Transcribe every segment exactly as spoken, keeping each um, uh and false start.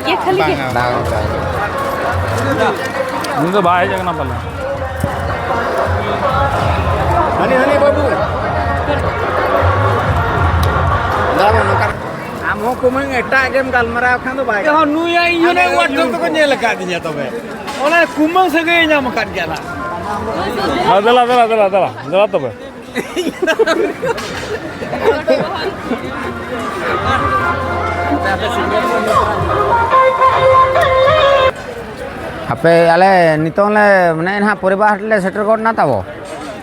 ᱤᱭᱟᱹ ᱠᱷᱟᱹᱞᱤ ᱜᱮ᱾ ᱵᱟᱝ, ᱵᱟᱝ᱾ ᱩᱱᱤ ᱫᱚ ᱵᱟᱭ ᱦᱮᱡ ᱟᱠᱟᱱᱟ ᱯᱟᱞᱮ᱾ ᱦᱟᱹᱱᱤ, ᱦᱟᱹᱱᱤ ᱵᱟᱹᱵᱩ᱾ ᱫᱟᱸᱲᱟᱱ ᱱᱚᱝᱠᱟ᱾ ᱟᱢ ᱦᱚᱸ ᱠᱩᱢᱟᱹᱝ ᱮᱴᱟᱜ ᱜᱮᱢ ᱜᱟᱞᱢᱟᱨᱟᱣ ᱠᱷᱟᱱ ᱫᱚ ᱵᱟᱭ ᱜᱟᱱᱚᱜᱼᱟ᱾ ᱱᱩᱭ ᱟᱨ ᱤᱧ ᱦᱚᱸ ᱟᱞᱮ WhatsApp ᱛᱮᱠᱚ ᱧᱮᱞ ᱟᱠᱟᱫᱤᱧᱟ ᱛᱚᱵᱮ᱾ ᱚᱱᱟ ᱠᱩᱢᱟᱹᱝ ᱥᱟᱹᱜᱟᱹᱭ ᱧᱟᱢ ᱟᱠᱟᱫ ᱜᱮᱭᱟ ᱱᱟᱜ᱾ ᱦᱮᱸ, ᱫᱮᱞᱟ, ᱫᱮᱞᱟ, ᱫᱮᱞᱟ, ᱫᱮᱞᱟ, ᱫᱮᱞᱟ ᱛᱚᱵᱮ᱾ ᱦᱟᱯᱮ, ᱟᱞᱮ ᱱᱤᱛᱚᱝ ᱞᱮ, ᱢᱟᱱᱮ, ᱱᱟᱦᱟᱜ ᱯᱚᱨᱤᱵᱟᱨ ᱦᱟᱴ ᱞᱮ ᱥᱮᱴᱮᱨ ᱜᱚᱫ ᱮᱱᱟ ᱛᱟᱵᱚ᱾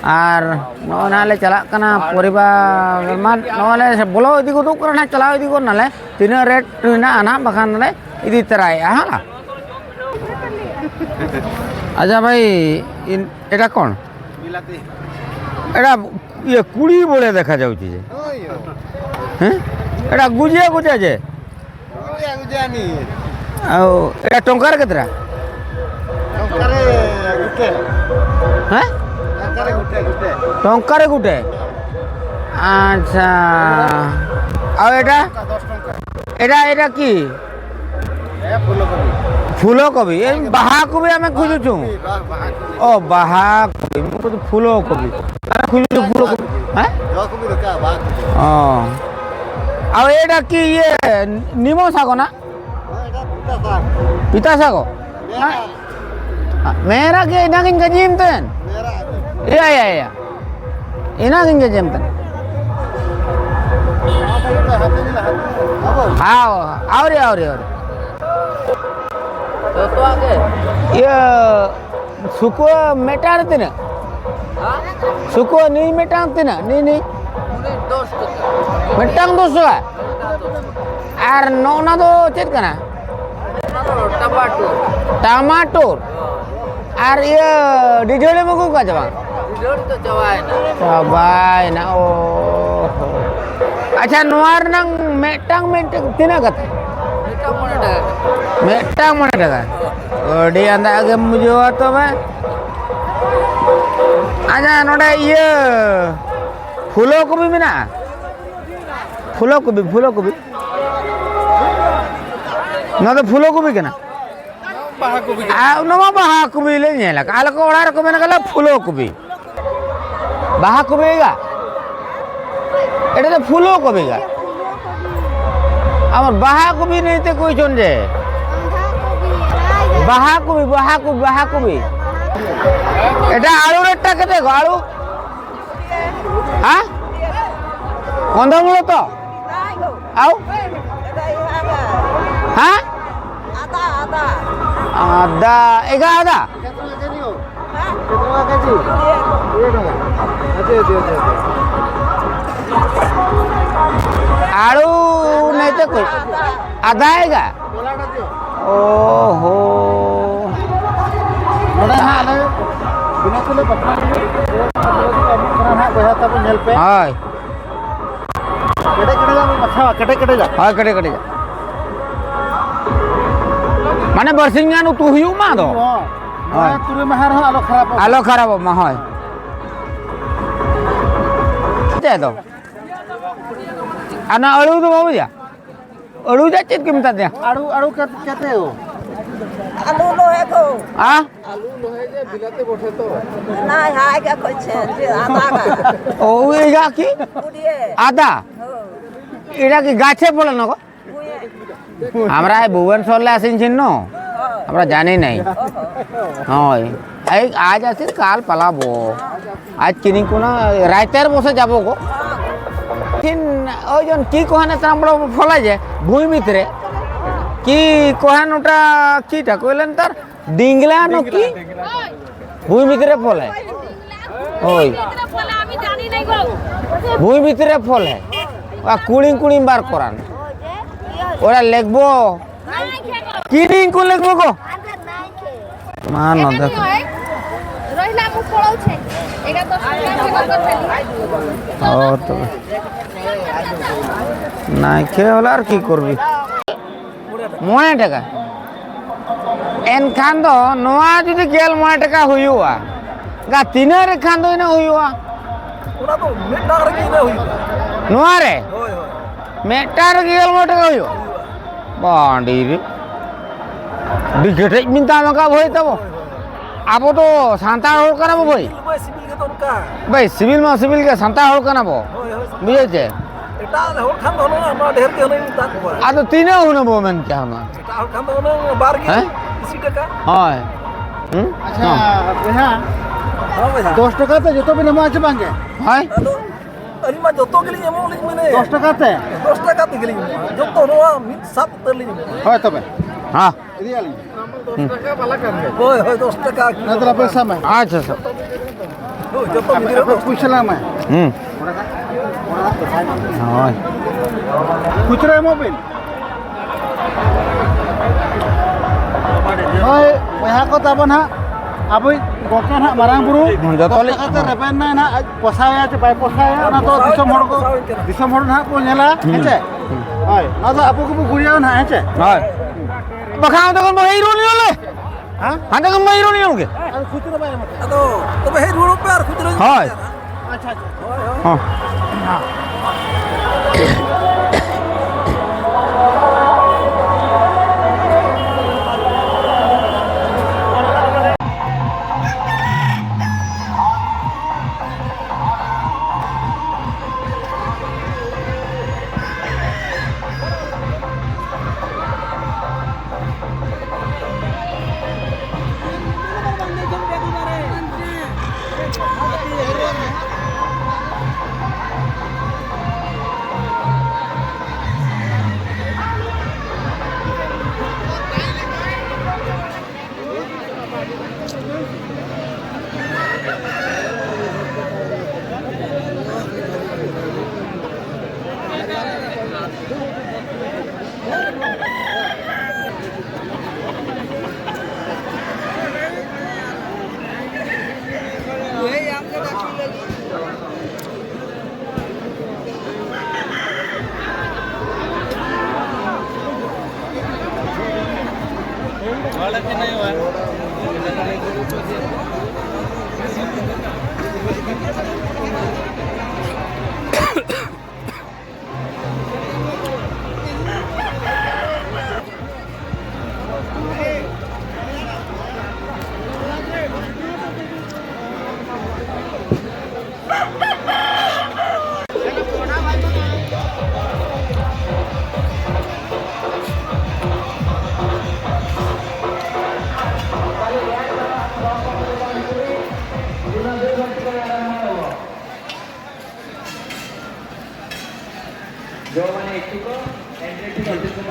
ᱟᱨ ᱱᱚᱜᱼᱚᱭ ᱱᱟᱦᱟᱜ ᱞᱮ ᱪᱟᱞᱟᱜ ᱠᱟᱱᱟ ᱯᱚᱨᱤᱵᱟᱨ ᱢᱟ, ᱱᱚᱜᱼᱚᱭ ᱞᱮ ᱵᱚᱞᱚ ᱤᱫᱤ ᱜᱚᱫᱚᱜ ᱠᱟᱱᱟ ᱱᱟᱦᱟᱜ, ᱪᱟᱞᱟᱣ ᱤᱫᱤ ᱜᱚᱫ ᱱᱟᱞᱮ᱾ ᱛᱤᱱᱟᱹᱜ ᱨᱮᱴ ᱦᱮᱱᱟᱜᱼᱟ ᱱᱟᱦᱟᱜ, ᱵᱟᱠᱷᱟᱱ ᱞᱮ ᱤᱫᱤ ᱛᱚᱨᱟᱭᱮᱫᱼᱟ, ᱦᱮᱸ᱾ ᱟᱪᱪᱷᱟ ᱵᱷᱟᱭ, ᱤᱱ-, ᱮᱴᱟ ᱠᱚᱬ? ᱵᱤᱞᱟᱛᱤ᱾ ᱮᱴᱟ, ᱤᱭᱟᱹ, ᱠᱩᱲᱤ ᱵᱚᱞᱮ ᱫᱮᱠᱷᱟ ᱡᱟᱣᱩᱪᱤ ᱡᱮ। ᱦᱳᱭ, ᱦᱳᱭ। ᱦᱮᱸ? ᱮᱴᱟ ᱜᱩᱡᱤᱭᱟ ᱜᱩᱡᱟ ᱡᱮ? ᱜᱩᱡᱤᱭᱟ ᱜᱩᱡᱟ ᱱᱤ। ଆଉ ଏଇଟା ଟଙ୍କାରେ କେତେଟା? ଟଙ୍କାରେ ଗୋଟେ। ହେଁ? ଟଙ୍କାରେ ଗୋଟେ, ଗୋଟେ। ଟଙ୍କାରେ ଗୋଟେ? ଆଚ୍ଛା। ଆଉ ଏଇଟା? ଟଙ୍କା, ଦଶ ଟଙ୍କା। ଏଇଟା, ଏଇଟା କି? ଏ ଫୁଲକୋବି। ଫୁଲକୋବି। ଏ ବାହା କୋବି ଆମେ ଖୋଜୁଛୁ। ବାହା କୋବି, ବାହା, ବାହା କୋବି। ଓ, ବାହା କୋବି। ମୁଁ କହୁଛି ଫୁଲକୋବି। ଆମେ ଖୋଜୁଛୁ ଫୁଲକୋବି। ହେଁ? ବାହା କୋବି ଦରକାର, ବାହା କୋବି। ହଁ। ଆଉ ଏଇଟା କି ଇଏ ନିମ ଶାଗ ନା? ହଁ, ଏଇଟା ପିତା ଶାଗ। ପିତା ଶାଗ? ମେରା। ନା? ᱢᱮᱨᱟ ᱜᱮ ᱮᱱᱟᱝᱤᱧ ᱜᱟᱹᱡᱤᱭᱮᱱ ᱛᱮᱱ। ᱢᱮᱨᱟ ᱜᱮ। ᱮᱭᱟ, ᱮᱭᱟ, ᱮᱭᱟ। ᱮᱱᱟᱝᱤᱧ ᱜᱟᱹᱡᱤᱭᱮᱱ ᱛᱮᱱ। ᱦᱟᱯᱮ ᱧᱮᱞᱟ, ᱦᱟᱯᱮ ᱧᱮᱞᱟ, ᱦᱟᱯᱮ ᱧᱮᱞᱟ। ᱦᱟᱣ, ᱟᱣᱨᱤ, ᱟᱣᱨᱤ, ᱟᱣᱨᱤ। ᱡᱚᱛᱚᱣᱟᱜ ᱜᱮ? ᱤᱭᱟᱹ, ᱥᱩᱠᱩ ᱢᱤᱫᱴᱟᱝ ᱨᱮ ᱛᱤᱱᱟᱹᱜ? ᱦᱮᱸ? ᱥᱩᱠᱩ ᱱᱤ ᱢᱤᱫᱴᱟᱝ ᱛᱤᱱᱟᱹᱜ? ᱱᱤ, ᱱᱤ? ᱩᱱᱤ ᱫᱚᱥ ᱴᱟᱠᱟ᱾ ᱢᱤᱫᱴᱟᱝ ᱫᱚᱥ ᱴᱟᱠᱟ? ᱢᱤᱫᱴᱟᱝ ᱫᱚᱥ ᱴᱟᱠᱟ᱾ ᱟᱨ ᱱᱚᱜᱼᱱᱟ ᱫᱚ ᱪᱮᱫ ᱠᱟᱱᱟ? ᱚᱱᱟ ᱫᱚ ᱴᱟᱢᱟᱴᱳ᱾ ᱴᱟᱢᱟᱴᱳ? ᱦᱳᱭ᱾ ᱟᱨ ᱤᱭᱟᱹ ᱰᱤᱰᱷᱟᱹᱲᱤ ᱵᱟᱹᱜᱩ ᱠᱚ ᱪᱟᱵᱟ? ᱰᱤᱰᱷᱟᱹᱲᱤ ᱫᱚ ᱪᱟᱵᱟᱭᱮᱱᱟ᱾ ᱪᱟᱵᱟᱭᱮᱱᱟ, ᱚ ᱦᱚ᱾ ᱟᱪᱪᱷᱟ, ᱱᱚᱣᱟ ᱨᱮᱱᱟᱝ ᱢᱤᱫᱴᱟᱝ, ᱢᱤᱫᱴᱟᱝ ᱛᱤᱱᱟᱹᱜ ᱠᱟᱛᱮ? ᱢᱤᱫᱴᱟᱝ ᱢᱚᱬᱮ ᱴᱟᱠᱟ ᱠᱟᱛᱮ᱾ ᱢᱤᱫᱴᱟᱝ ᱢᱚᱬᱮ ᱴᱟᱠᱟ? ᱟᱹᱰᱤ ᱟᱸᱫᱟᱜ ᱜᱮᱢ ᱵᱩᱡᱷᱟᱹᱣᱟ ᱛᱚᱵᱮ᱾ ᱟᱪᱪᱷᱟ, ᱱᱚᱰᱮ ᱤᱭᱟᱹ ᱯᱷᱩᱞᱚ ᱠᱚᱵᱤ ᱢᱮᱱᱟᱜᱼᱟ? ᱯᱷᱩᱞᱚ ᱠᱚᱵᱤ, ᱯᱷᱩᱞᱚ ᱠᱚᱵᱤ᱾ ᱱᱚᱣᱟ ᱫᱚ ᱯᱷᱩᱞᱳ ᱠᱚᱵᱤ ᱠᱟᱱᱟ᱾ ᱵᱟᱦᱟ ᱠᱚᱵᱤ ᱠᱟᱱᱟ᱾ ᱟᱨ ᱱᱚᱣᱟ ᱵᱟᱦᱟ ᱠᱚᱵᱤ ᱞᱮ ᱧᱮᱞ ᱟᱠᱟᱫᱼᱟ᱾ ᱟᱞᱮ ᱠᱚ ᱚᱲᱟᱜ ᱨᱮᱠᱚ ᱢᱮᱱ ᱠᱟᱫᱟ ᱯᱷᱩᱞᱳ ᱠᱚᱵᱤ᱾ ᱵᱟᱦᱟ ᱠᱚᱵᱤ ᱜᱟ? এটা তো ফুলকপি গা। আমার বাহা কবি নেই তো কইছন যে। বাহা কবি, বাহা কবি, বাহা কবি। এটা আলু রেটটা কেতে গো, আলু? হ্যাঁ? কন্দমূল তো? আও? হ্যাঁ? আদা, আদা। আদা, এগা আদা? কেজি? কোড়ি টাকা। আচ্ছা, আচ্ছা, আচ্ছা, আচ্ছা। আলু নেই তো কই? আদা এগা? ᱚ ᱦᱚ᱾ ᱱᱚᱰᱮ ᱦᱟᱸᱜ ᱟᱞᱮ ᱵᱤᱱᱟᱹ ᱛᱮᱞᱮ ᱵᱟᱯᱞᱟ ᱞᱟᱹᱜᱤᱫ ᱮᱢᱚᱜ ᱠᱟᱱᱟ ᱦᱟᱸᱜ, ᱵᱚᱭᱦᱟ ᱛᱟᱵᱚ ᱧᱮᱞ ᱯᱮ᱾ ᱦᱳᱭ᱾ ᱠᱮᱴᱮᱡ ᱠᱮᱴᱮᱡᱟᱜ ᱵᱚᱱ ᱵᱟᱪᱷᱟᱣᱟ, ᱠᱮᱴᱮᱡ ᱠᱮᱴᱮᱡᱟᱜ᱾ ᱦᱳᱭ, ᱠᱮᱴᱮᱡ ᱠᱮᱴᱮᱡᱟᱜ᱾ ᱢᱟᱱᱮ ᱵᱟᱨᱥᱤᱧ ᱜᱟᱱ ᱩᱛᱩ ᱦᱩᱭᱩᱜ ᱢᱟ ᱟᱫᱚ᱾ ᱦᱚᱸ᱾ ᱦᱳᱭ᱾ ᱢᱚᱬᱮ ᱛᱩᱨᱩᱭ ᱢᱟᱦᱟ ᱨᱮᱦᱚᱸ ᱟᱞᱚ ᱠᱷᱟᱨᱟᱯᱚᱜ ᱢᱟ᱾ ᱟᱞᱚ ᱠᱷᱟᱨᱟᱯᱚᱜ ᱢᱟ, ᱦᱳᱭ᱾ ᱪᱮᱫ ᱫᱚ? ᱟᱨ ᱚᱱᱟ ᱟᱹᱲᱩ ᱫᱚ ᱵᱟᱵᱩ ᱭᱟ? ᱟᱹᱲᱩ ᱫᱚ ᱪᱮᱫ ᱠᱚ ᱢᱮᱛᱟ ᱫᱮᱭᱟ? ᱟᱹᱲᱩ, ᱟᱹᱲᱩ ᱠᱟᱛ-, ᱠᱟᱛᱮ ᱳ᱾ ᱟᱹᱞᱩ ᱞᱚᱦᱮ ᱠᱚ᱾ ᱦᱮᱸ? ᱟᱹᱞᱩ ᱞᱚᱦᱮ ᱡᱮ ᱵᱤᱞᱟᱹᱛᱤ ᱵᱚᱴᱷᱮ ᱛᱚ᱾ ᱱᱟᱭ ᱦᱟᱭ ᱜᱮ ᱠᱚ ᱪᱮ, ᱡᱮ ᱟᱫᱟ ᱜᱟ᱾ ᱳ, ᱳᱭ ᱜᱟ ᱠᱤ? ᱠᱩᱰᱤᱭᱮ᱾ ᱟᱫᱟ? ᱦᱳᱭ᱾ ᱮᱴᱟ ᱠᱤ ᱜᱟᱪᱷᱮ ᱯᱷᱚᱞᱮ ᱱᱚᱜᱚ? ᱦᱳᱭ᱾ আমরা এই ভুবনেশ্বরলে আসিন ছিন্ন। হ্যাঁ। আমরা জানি নাই। ওহো। হয়। এই আজ আসিন, কাল পালাবো। আজ কিনি কোনা রাইতের বসে যাব গো। তিন, ওই জন কি কোহানে তাম বড় ফলা যে ভূমি ভিতরে। কি কোহান ওটা কিটা কইলেন তার? ডিংলা ন কি? ভূমি ভিতরে ফলে। ওই। ভূমি ভিতরে ফলে। ওয়া কুড়িং কুড়িং বার করান। ওরা লেখবো। কিনিং কো লেখবো গো। মা নদে। রহিলা মু পড়াউছে। এগারো দশ মিনিট আমি ঘর করতেলি। ও তো। নাইকে হলে আর কি করবি? ᱢᱚᱬᱮ ᱴᱟᱠᱟ᱾ ᱮᱱᱠᱷᱟᱱ ᱫᱚ ᱱᱚᱣᱟ ᱡᱩᱫᱤ ᱜᱮᱞ ᱢᱚᱬᱮ ᱴᱟᱠᱟ ᱦᱩᱭᱩᱜᱼᱟ, ᱜᱟ ᱛᱤᱱᱟᱹᱜ ᱨᱮ ᱠᱷᱟᱱ ᱫᱚ ᱤᱱᱟᱹᱜ ᱦᱩᱭᱩᱜᱼᱟ? ᱚᱱᱟ ᱫᱚ ᱢᱤᱫᱴᱟᱝ ᱨᱮᱜᱮ ᱤᱱᱟᱹᱜ ᱦᱩᱭᱩᱜᱼᱟ᱾ ᱱᱚᱣᱟ ᱨᱮ? ᱦᱳᱭ, ᱦᱳᱭ᱾ ᱢᱤᱫᱴᱟᱝ ᱨᱮᱜᱮ ᱜᱮᱞ ᱢᱚᱬᱮ ᱴᱟᱠᱟ ᱦᱩᱭᱩᱜᱼᱟ? ᱵᱟᱝ, ᱰᱤ ᱨᱮ᱾ ᱟᱹᱰᱤ ᱠᱮᱴᱮᱡ ᱵᱤᱱ ᱛᱟᱵ ᱟᱠᱟᱫ ᱵᱷᱟᱹᱭ ᱛᱟᱵᱚ᱾ ᱟᱵᱚ ᱫᱚ ᱥᱟᱱᱛᱟᱲ ᱦᱚᱲ ᱠᱟᱱᱟ ᱵᱚ ᱵᱷᱟᱹᱭ᱾ ᱥᱤᱵᱤᱞ ᱢᱟ ᱥᱤᱵᱤᱞ ᱜᱮ ᱛᱚ ᱚᱱᱠᱟ᱾ ᱵᱷᱟᱹᱭ, ᱥᱤᱵᱤᱞ ᱢᱟ ᱥᱤᱵᱤᱞ ᱜᱮ, ᱥᱟᱱᱛᱟᱲ ᱦᱚᱲ ᱠᱟᱱᱟ ᱵᱚ᱾ ᱦᱳᱭ, ᱦᱳᱭ, ᱥᱟᱱᱛᱟᱲ᱾ ᱵᱩᱡᱷᱟᱹᱣ ᱪᱮ? ᱮᱴᱟᱜ ᱦᱚᱲ ᱠᱷᱟᱱ ᱫᱚ ᱦᱩᱱᱟᱹᱝ ᱟᱢᱟ ᱰᱷᱮᱨ ᱜᱮ ᱦᱩᱱᱟᱹᱝ ᱢᱮᱛᱟ ᱠᱚᱣᱟ᱾ ᱟᱫᱚ ᱛᱤᱱᱟᱹᱜ ᱦᱩᱱᱟᱹᱝ ᱵᱚ ᱢᱮᱱ ᱠᱮᱭᱟ ᱦᱩᱱᱟᱹᱝ? ᱮᱴᱟᱜ ᱦᱚᱲ ᱠᱷᱟᱱ ᱫᱚ ᱦᱩᱱᱟᱹᱝ ᱵᱟᱨ ᱜᱮᱞ ᱦᱮᱸ? ᱤᱥᱤ ᱴᱟᱠᱟ᱾ ᱦᱳᱭ᱾ ᱦᱩᱸ? ᱟᱪᱪᱷᱟ, ᱦᱚᱸ᱾ ᱵᱚᱭᱦᱟ, ᱦᱚᱸ ᱵᱚᱭᱦᱟ᱾ ᱫᱚᱥ ᱴᱟᱠᱟ ᱛᱮ ᱡᱚᱛᱚ ᱵᱤᱱ ᱮᱢᱚᱜᱼᱟ ᱪᱮ ᱵᱟᱝ ᱜᱮ? ᱦᱳᱭ᱾ ᱟᱫᱚ ᱟᱹᱞᱤᱧ ᱢᱟ ᱡᱚᱛᱚ ᱜᱮᱞᱤᱧ ᱮᱢᱚᱜ ᱞᱤᱧ ᱢᱮᱱᱮᱫ᱾ ᱫᱚᱥ ᱴᱟᱠᱟ ᱛᱮ? ᱫᱚᱥ ᱴᱟᱠᱟ ᱛᱮᱜᱮᱞᱤᱧ ᱮᱢᱚᱜᱼᱟ᱾ ᱡᱚᱛᱚ ᱱᱚᱣᱟ ᱢᱤᱫ ᱥᱟᱵ ᱩᱛᱟᱹᱨ ᱞᱤᱧ ᱮᱢᱚᱜᱼᱟ᱾ ᱦᱳᱭ ᱛᱚᱵᱮ᱾ ᱦᱮᱸ᱾ ᱤᱫᱤᱭᱟᱞᱤᱧ᱾ ᱦᱳᱭ, ᱦᱳᱭ, ᱫᱚᱥ ᱴᱟᱠᱟ᱾ ᱦᱮᱸ, ᱛᱟᱦᱞᱮ ᱯᱚᱭᱥᱟ ᱢᱮ᱾ ᱟᱪᱪᱷᱟ, ᱟᱪᱪᱷᱟ᱾ ᱦᱳᱭ, ᱡᱚᱛᱚ ᱜᱤᱫᱽᱨᱟᱹ ᱟᱯᱮ ᱫᱚᱥ ᱯᱩᱭᱥᱟᱹ ᱞᱟᱝ ᱮᱢᱟ᱾ ᱦᱩᱸ᱾ ᱦᱳᱭ᱾ ᱠᱷᱩᱪᱨᱟᱹ ᱮᱢᱚᱜ ᱵᱤᱱ᱾ ᱦᱳᱭ, ᱵᱚᱭᱦᱟ ᱠᱚ ᱛᱟᱵᱚᱱ ᱦᱟᱸᱜ, ᱟᱵᱚᱭᱤᱡ ᱜᱚᱢᱠᱮ ᱱᱟᱦᱟᱜ ᱢᱟᱨᱟᱝ ᱵᱩᱨᱩ ᱦᱩᱸ, ᱡᱚᱛᱚ ᱫᱚᱥ ᱞᱤᱧ ᱴᱟᱠᱟ ᱛᱮ ᱨᱮᱵᱮᱱ ᱱᱟᱭ ᱱᱟᱦᱟᱜ, ᱟᱡ ᱯᱚᱥᱟᱣᱮᱭᱟ ᱪᱮ ᱵᱟᱭ ᱯᱚᱥᱟᱣᱮᱭᱟ, ᱚᱱᱟ ᱫᱚ ᱫᱤᱥᱚᱢ ᱦᱚᱲ ᱠᱚ, ᱫᱤᱥᱚᱢ ᱦᱚᱲ ᱱᱟᱦᱟᱜ ᱠᱚ ᱧᱮᱞᱟ, ᱦᱩᱸ᱾ ᱦᱮᱸ ᱪᱮ? ᱦᱩᱸ᱾ ᱦᱳᱭ, ᱱᱚᱣᱟ ᱫᱚ ᱟᱵᱚ ᱜᱮᱵᱚ ᱜᱩᱲᱤᱭᱟᱣ ᱱᱟᱦᱟᱜ, ᱦᱮᱸ ᱪᱮ? ᱦᱳᱭ᱾ ᱵᱟᱠᱷᱟᱱ ᱚᱸᱰᱮ ᱠᱷᱚᱱ ᱵᱚ ᱦᱮᱡ ᱨᱩᱣᱟᱹᱲ ᱧᱚᱜ ᱞᱮ᱾ ᱦᱮᱸ? ᱦᱟᱸᱰᱮ ᱠᱷᱚᱱ ᱵᱚ ᱦᱮᱡ ᱨᱩᱣᱟᱹᱲ ᱧᱚᱜ ᱜᱮ᱾ ᱟᱫᱚ ᱠᱷᱩᱪᱨᱟᱹ ᱵᱟᱭ ᱮᱢᱟ᱾ ᱟᱫᱚ ᱛᱚᱵᱮ ᱦᱮᱡ ᱨᱩᱣᱟᱹᱲᱚᱜ ᱯᱮ ᱟᱨ ᱠᱷᱩᱪᱨᱟᱹ ᱧᱚᱜ ᱦᱳᱭ᱾ ᱯᱮ᱾ ᱟᱪᱪᱷᱟ, ᱟᱪᱪᱷᱟ᱾ ᱦᱳᱭ, ᱦᱳᱭ᱾ ᱦᱚᱸ᱾ जो मैंने एक को एंट्री थी,